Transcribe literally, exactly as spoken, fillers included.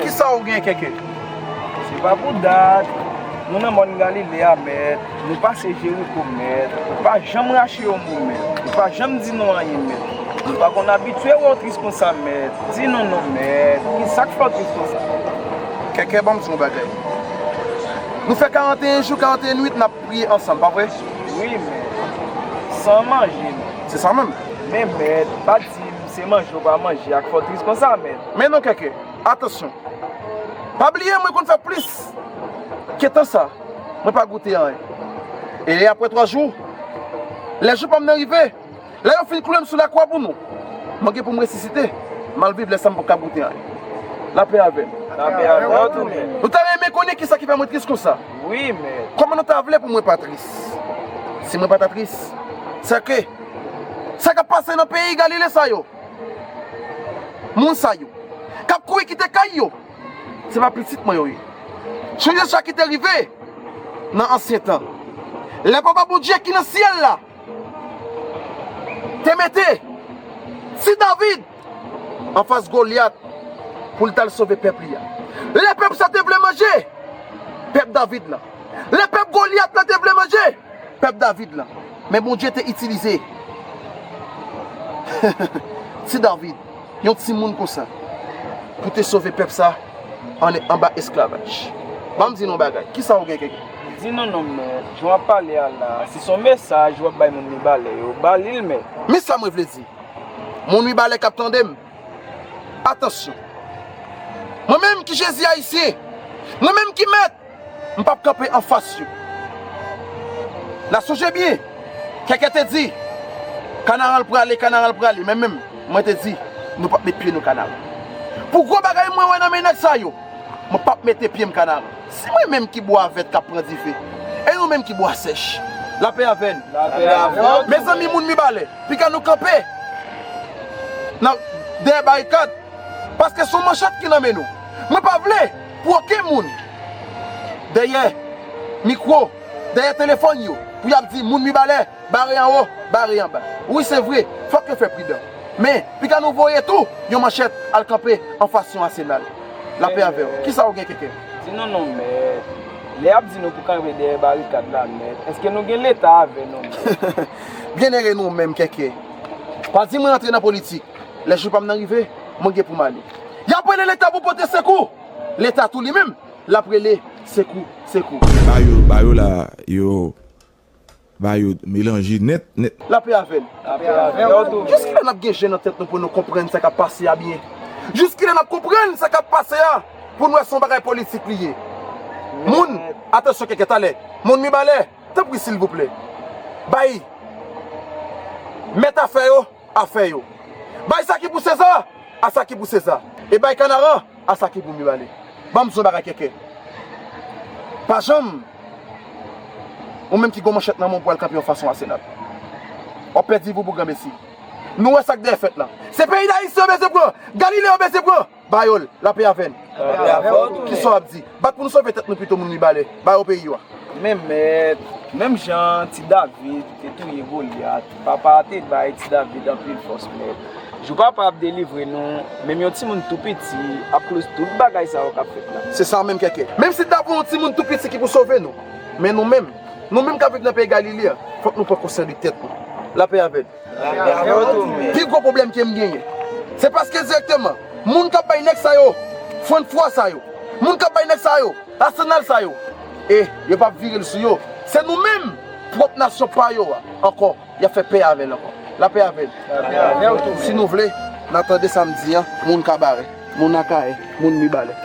Kisa w gen, Keke? Se pa pou dat. Nou nan mòn Galile a, mèt. Nou pase Jeriko, mèt. Nou pa janm rache yon mo, mèt. Nou pa janm di nou anyen, mèt. Nou pa konn abitye wè w tris konsa, mèt. Di nou non, mèt. Kisa k fè w tris konsa? Keke, ban m di w yon bagay. Nou fè karanteyen jou, karanteyen nwit n ap priye ansanm, pa vre? Wi, mèt. San manje, mèt. Se sa menm. Men, mèt, pa di m se manje w pa manje a k fè w tris konsa, mèt. Men non, Keke. Atansyon. Pa bliye, mwen konn fè plis ke tan sa. Mwen pa goute anyen. E apre twa jou, lè jou pa m nan rive, lè yo fin kloure m sou lakwa pou nou, mwen gen pou m resisite. M al viv lè sa m p ap ka goute anyen. Lapè avè n. Lapè avè w tou, mèt. Nou ta renmen konnen kisa ki fè mwen tris konsa. Wi, mèt. Kòman nou ta vle pou mwen pa tris? Si mwen pa ta tris, se ke sa k ap pase nan peyi Galile sa yo, moun sa yo k ap kouri kite kay yo, se pa pitit mwen yo ye. Sonje sa ki te rive nan ansyen tan. Lè Papa Bondye ki nan syèl la te mete Ti David anfas Golyat pou l t al sove pèp li a. Lè pèp sa te vle manje pèp David la, lè pèp Golyat la te vle manje pèp David la, men Bondye te itilize Ti David, yon timoun konsa, pou te sove pèp sa ann, anba esklavaj. Ban m di nou yon bagay. Kisa w gen, Keke? Di nou non, mèt. Jan w ap pale a la, si se yon mesaj w ap bay moun Mibalè yo, ba li l, mèt. Men sa mwen vle di. Moun Mibalè k ap tande m, atansyon. Mwen menm ki Jezi ayisyen, mwen menm ki mèt, m p ap kanpe anfas yo. N a sonje byen, Keke te di, Kanaran l prale, Kanaran l prale. Men menm, mwen te di, nou p ap met pye nou Kanaran. Pou gwo bagay mwen wè nan men nèg sa yo, mwen p ap mete pye m Kanaran. Se mwen menm ki bwa vèt k ap pran dife, e nou menm ki bwa sèch. Lapè avè n. Lapè avè w. Mezanmi, moun Mibalè, piga nou kanpe nan, dèyè barikad, paske se yon manchèt ki nan men nou. Mwen pa vle pou okenn moun dèyè mikwo, dèyè telefòn yo, pou y ap di moun Mibalè, bare anwo, bare anba. Wi, se vre, fòk yo fè pridan. Men, piga nou voye tou yon manchèt al kanpe anfas yon Asenal. Lapè avè w. Kisa w gen, Keke? Di nou non, mèt. Lè y ap di nou pou kanpe dèyè barikad la, mèt, èske nou gen Leta avè nou, mèt? Byennere nou menm, Keke. Pa di mwen antre nan politik. Lè jou pa m nan rive, mwen gen pou m ale. Y ap rele Leta pou pote sekou. Leta tou li menm, l ap rele sekou, sekou. Ba yo, ba yo la, yo, ba yo melanje nèt, nèt. Lapè avè n. Lapè avè w tou. Jiskilè n ap gen je nan tèt nou pou nou konprann sa k ap pase a byen? Jiskilè n ap konprann sa k ap pase a pou nou wè se yon bagay politik li ye? Moun, atansyon, Keke, talè. Moun Mibalè, tanpri, silvouplè, bay mèt afè yo afè yo. Bay sa ki pou Seza a sa ki pou Seza, e bay Kanaran a sa ki pou Mibalè. Ban m di w yon bagay, Keke. Pa janm, ou menm ki gen yon manchèt nan men w pou al kanpe yon fason Asenal, w ap pèdi vi w pou granmesi. Nou wè sa k dèyè fèt la. Se peyi Dayiti yo bezwen pran. Galile yo bezwen pran. Ba yo l. Lapè avè n. Lapè avè w tou. Kisa w ap di? Bat pou nou sove tèt nou pito, moun Mibalè. Ba yo peyi yo a. Men mèt, menm jan Ti David te touye Golyat, papa a te bay Ti David anpil fòs, mèt. Jou papa ap delivre nou, menm yon timoun tou piti ap koz tout bagay sa yo k ap fèt la. Se sa menm, Keke. Menm si t ap yon timoun tou piti ki pou sove nou, men nou menm, nou menm k ap viv nan peyi Galile a, fòk nou pran konsyans de tèt nou. Lapè avè n. Pi gwo pwoblèm ke m genyen, se paske dirèkteman, moun k ap bay nèg sa yo fran fwa sa yo, moun k ap bay nèg sa yo asenal sa yo, e yo p ap vire l sou yo. Se nou menm, pwòp nasyon pa yo a, ankò, y ap fè pè avè l ankò. Lapè avè n. Si nou vle, n a tande sa m di an, moun Kabarè, moun Akayè, moun Mibalè.